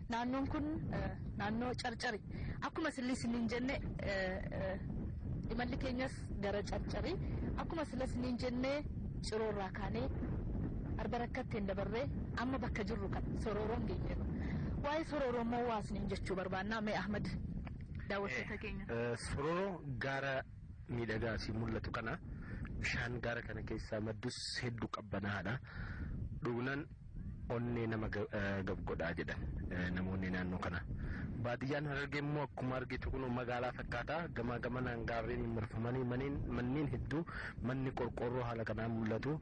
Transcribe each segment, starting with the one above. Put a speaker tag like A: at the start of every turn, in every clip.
A: Naannoon kun naannoo Carcari. Akkuma silli isiniin jenne, imalli keenyas gara Carcari. Akkuma sila isiniin jenne, Ciroorraa kaanee Arba Rakkatteen dabarree amma bakka jirru kan Sorooroon geenyeerra. Waa'ee Sorooroo immoo waa isiniin jechuu barbaannaa. Mee Ahmad, daawwattoota keenya.
B: Sorooroo gaara miidhagaa asii mul'atu kana, bishaan gaara kana keessaa maddus hedduu qabbanaadha. Dhugnan onnee nama gab godhaa jedhan namoonni naannoo kana. Baadiyyaan Harargee immoo akkuma argitu kun magaalaa fakkaata. Gamaa gamanaan gaarreen marfamanii manneen hedduu, manni qorqoorroo haala kanaan mul'atu.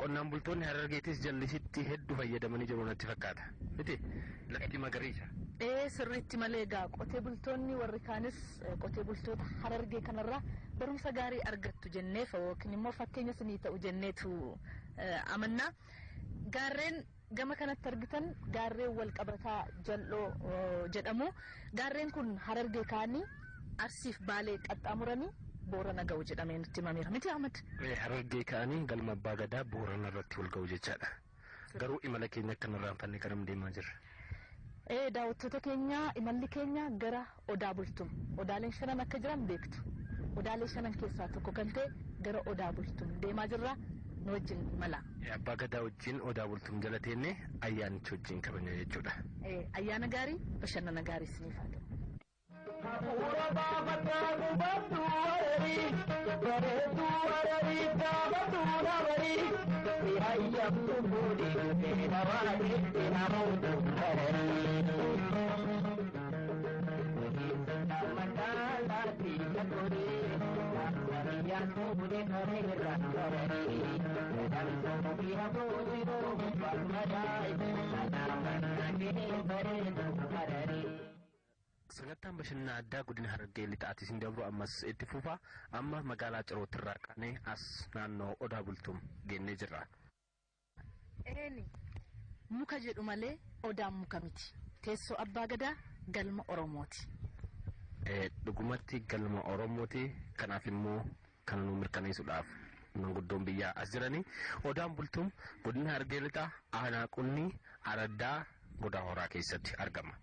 B: Qonnaan bultoonni Harargeetis jallisitti hedduu fayyadamanii jiru natti fakkaata. Miti, lafti magariisa.
A: Ee, sirriitti malee. Egaa qotee bultoonni warri kaanis qotee bultoota Harargee kanarraa barumsa gaarii argattu jenneef yookiin immoo fakkeenya isinii ta'u jenneetu amannaa. Gaarreen gama kanatti argitan gaarreen wal qabataa Jal'oo jedhamu. Gaarreen kun Harargee kaanii Arsiif Baalee qaxxaamuranii Boorana ga'u jedhamee nutti himameera. Miti, Ahmad?
B: Harargee ka'anii galma Abbaa Gadaa Boorana irratti wal ga'u jechaadha. Garuu imala keenya akka hin irraanfanne karam deemaa jirra.
A: Ee, daawwattoota keenya, imalli keenya gara Odaa Bultum. Odaaleen shanan akka jiran beektu. Odaalee shanan keessaa tokko kan ta'e gara Odaa Bultum deemaa jirra. Nu wajjin mala.
B: Abbaa Gadaa wajjin Odaa Bultum jala teennee ayyaanicha wajjin kabajna jechuudha.
A: Ayyaana gaarii, bashannana gaarii isiniif haa ta'u.
C: Hafuura baafataa qubattuu hararii, bareedduu hararii, gaafatuu nabarii, si hayyamtu fuudhii seena waaqetti nama utuu hararii.
B: Sagantaan bashannana addaa godina Harargee Lixaatti isin dabru ammas itti fufa. Amma magaalaa Cirootirraa kaanee as naannoo Odaa Bultum geennee jirra.
A: Eeni, muka jedhu malee odaan muka miti. Teessoo Abbaa Gadaa, galma Oromooti.
B: Dhugumatti galma Oromooti. Kanaaf immoo kan nu mirkaneessuudhaaf manguddoon biyyaa as jiranii. Odaan Bultum godina Harargee Lixaa, aanaa Qunnii, araddaa Godaa Horaa keessatti argama.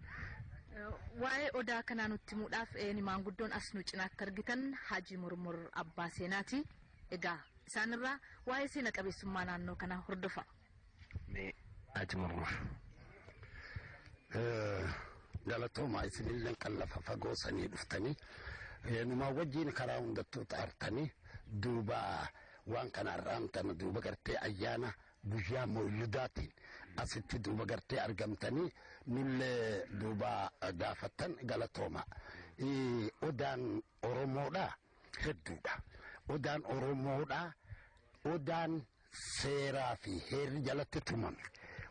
A: Waa'ee odaa kanaa nutti himuudhaaf eeni maanguddoon as nu cinaatti argitan Haajii Murmur Abbaa Seenaati. Egaa isaanirraa waa'ee seena qabeessummaa naannoo kanaa hordofa.
B: Mee Haajii Murmur.
D: Galatoomaa, isinillee kan lafa fagoo sanii dhuftanii numaa wajjin karaa hundattuu xaartanii duuba waan kanarraan tana duuba gartee ayyaana guyyaa mooludaatiin asitti duuba gartee argamtanii nullee duuba gaafattan, galatooma. Odaan Oromoodha hedduudha. Odaan Oromoodha odaan seeraa fi heerri jalatti tumame.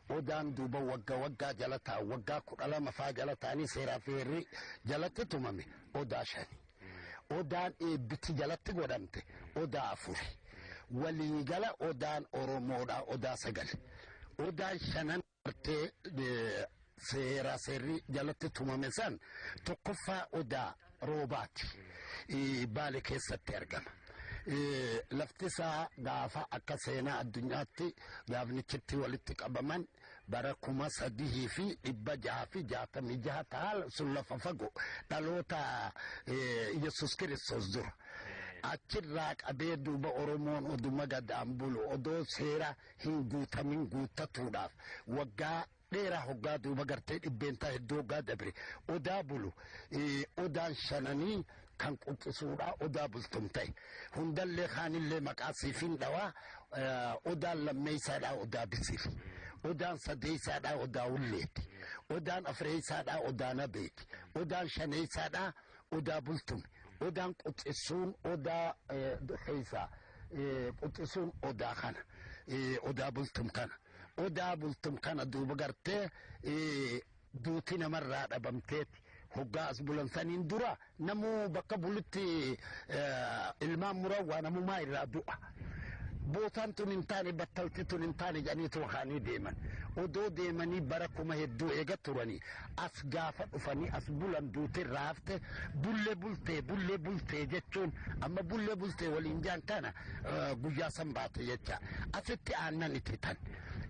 D: Odaan duuba waggaa waggaa jala taa'u, waggaa 12 faa jala ta'anii seeraa fi heerri jalatti tumame odaa shani. Odaan eebbiti jalatti godhamte odaa afuri. Waliigala odaan Oromoodha odaa sagal. Odaan shanan gartee seeraa seerri jalatti tumame san tokkoffaa Odaa Roobaati. Baale keessatti argama. Lafti isaa gaafa akka seenaa addunyaatti gaafnichitti walitti qabaman bara 3666 ta'a. Sun lafa fagoo dhaloota Yesus Kiristoos dura. Achirraa qabee duuba Oromoon oduma gadaan bulu, odoo seera hin guutamin guuttatuudhaaf waggaa dheeraa hoggaa duuba gartee dhibbeentaa hedduu hoggaa dabre odaa bulu, odaan shananii kan quxisuudha Odaa Bultum ta'e. Hundallee kaanillee maqaa siifin dhawaa. Odaan lammeeysaadha Odaa Bisiif, odaan sadeeysaadha Odaa Hulleeti, odaan afreeysaadha Odaa Nabeeti, odaan shaneeysaadha Odaa Bultum. Odaan quxisuun odaa keeysaa quxisuun odaa kana, Odaa Bultum kana. Odaa Bultum kana duuba gartee duuti namarraa dhabamteeti. Hoggaa as bulan saniin dura namuu bakka bulutti ilmaan muran waa namumaa irraa du'a. Bootaan tun hin taane, battalti tun hin taane jedhaniitu kaanii deeman. Odoo deemanii bara kuma hedduu eega turanii as gaafa dhufanii as bulan, duute raafte, bulle bultee, bullee bultee jechuun amma bullee bultee waliin jaan kana guyyaa san baate jecha. Asitti aannan ititan.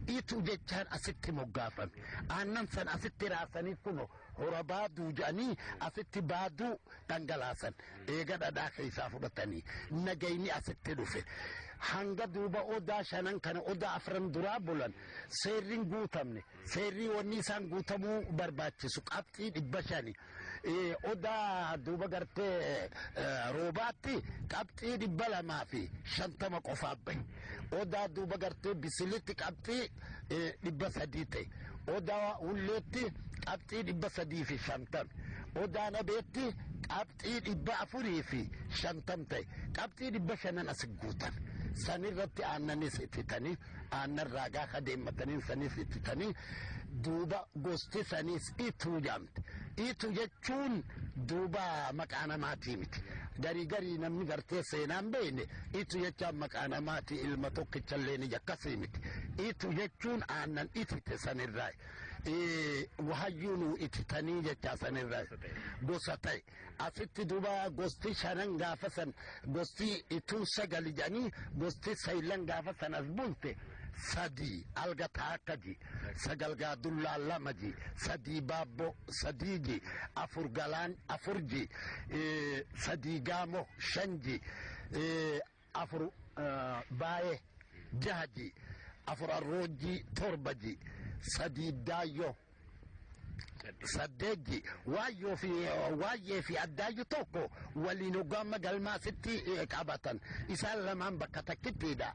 D: Itu jechaan asitti moggaafame. Aannan san asitti raasanii kuno hora baaduu jedhanii asitti baaduu dhangalaasan. Eega dhadhaa keessaa fudhatanii nagayni asitti dhufe. Hanga duuba odaa shanan kana, odaa afran duraa bulan, seerriin guutamne. Seerrii wanni isaan guutamuu barbaachisu qabxii 500. Odaa duuba gartee roobaatti qabxii 250 qofaaf bahe. Odaa duuba gartee bisilitti qabxii 300 ta'e. Odaa hulleetti qabxii 350. Odaa nabeetti qabxii 450 ta'e. Qabxii 500 as guutame. Sanirratti aannanis ittitanii, aannan raagaa kadeemmatanii sanis ittitanii, duuba gosti sanis Ituu jaamte. Itu jechuun duuba maqaa namaatii miti. Garii garii namni gartee seenaan beekne Itu jechaan maqaa namaati, ilma tokkichallee ni akkasii miti. Itu jechuun aannan itite sanirraa. Wahayyuu nu ititanii jechaa sanirraa gosa ta'e. Asitti duuba gosti shanan gaafa san, gosti Ituun sagali jedhanii, gosti saylan gaafa san as bulte sadii alga taakka ji, sagal gaadullaa lama ji, sadii baabbo sadii ji, afur galaan afur ji, sadii gaamo shan ji, afur baayee jaha ji, afur arroojji torba ji, sadii daayyo saddeet ji. Waayyoo fi waayyee fi addaayyu tokko waliin hoggaama galmaasitti qabatan. Isaan lamaan bakka takkittiidha.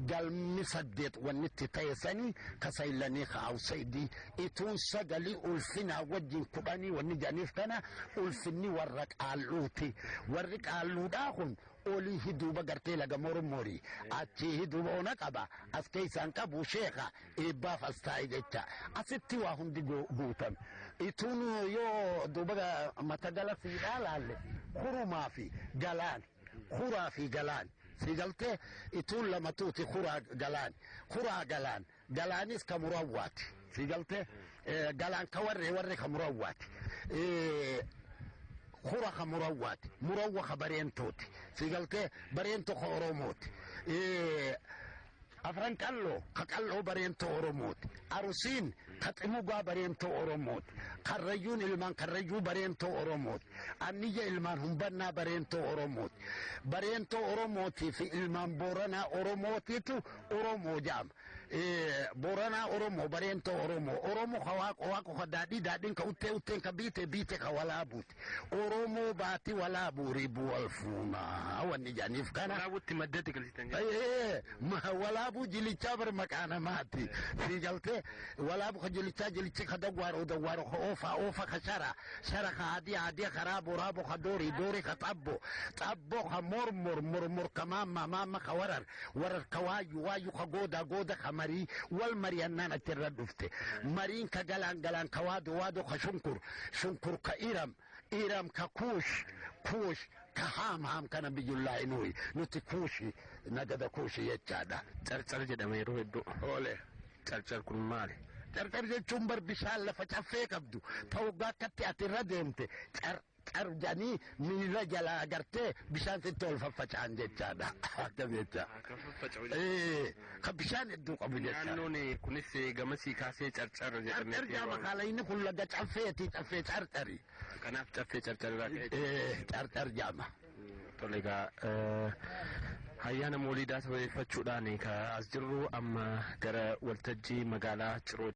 D: Galmi saddeet wanni itti ta'e sanii kasaylanii kaawsaydii. Ituun sagalii ulfinaa wajjin 10 wanni jedhaniif kana ulfinni warra qaalluuti. Warri qaalluudhaa kun olii hiduuba gartee laga mormorii achii hiduuba ona qaba, as keessaan qabu sheeka eebbaaf as taa'e jecha. Asitti waa hundi guutame. Ituun yoo duuba mata gala siidhaa laalle, kurumaa fi galaan, kuraa fi galaan si galtee, Ituun lamatuuti: kuraa galaan, kuraa galaan. Galaanis ka murawwaati, si galtee? Galaan ka warree, warre ka murawwaati, kura ka murawwaati, murawwa ka bareentooti, si galtee? Bareento ka Oromooti. Afran Qalloo ka Qalloo bareentoo Oromooti. Arusiin ka Ximugaa bareentoo Oromooti. Karrayyuun ilmaan Karrayyuu bareentoo Oromooti. Anniyya ilmaan Humbannaa bareentoo Oromooti. Bareentoo Oromootii fi ilmaan Booranaa Oromootiitu Oromoo jedhama. Booranaa Oromoo, bareentoo Oromoo. Oromoo ka Waaqo, Waaqo ka Daadhii, Daadhiin ka Uttee, Utteen ka Biite, Biite ka Walaabuuti. Oromoo baati Walaabuu ribuu wal fuunaa wanni jedhaniif kana.
B: Walaabuutti maddatti galchitan.
D: Walaabuu jilichaa bar maqaa namaati. Si galtee? Walaabu ka jilichaa, jilichi ka Dawwaaro, Dawwaaro ka Oofa, Oofa ka Shara, Shara ka Adii, Adii ka Raabo, Raabo ka Doori, Doori ka Xabbo, Xabbo ka Mormor, Mormor ka Maamma, Maamma ka Warar, Warar ka Waayyu, Waayyu ka Gooda, Gooda ka Marii, wal mari'annaan achirra dhufte. Mariin ka Galaan, Galaan ka Waado, Waado ka Shunkur, Shunkur ka Iram, Iram ka Kuush, Kuush ka Haam, Haam kana biyyullaa nuyi nuti Kuushi, nagada Kuushi jechaadha.
B: Carcar jedhama yeroo hedduu.
D: Oole.
B: Carcar kun maali?
D: Carcar jechuun bar bishaan lafa caffee qabdu ta'uu akkatti ati irra deemte car car jedhanii miila jalaa agartee bishaan sitti ol faffaca'an jechaadha. Akkam jecha. Ka bishaan hedduu qabu jecha.
B: Naannoon kunis gamasii kaasee Carcar jedhamee.
D: Carcar jaama kaala, inni kun laga caffeeti, caffee Carcari.
B: Kanaaf caffee Carcar irraa ka'e.
D: Carcar jaama.
B: Tole egaa, ayyaana Mooliidaa sababeeffachuudhaan ka as jirru amma gara waltajjii magaalaa Ciroo.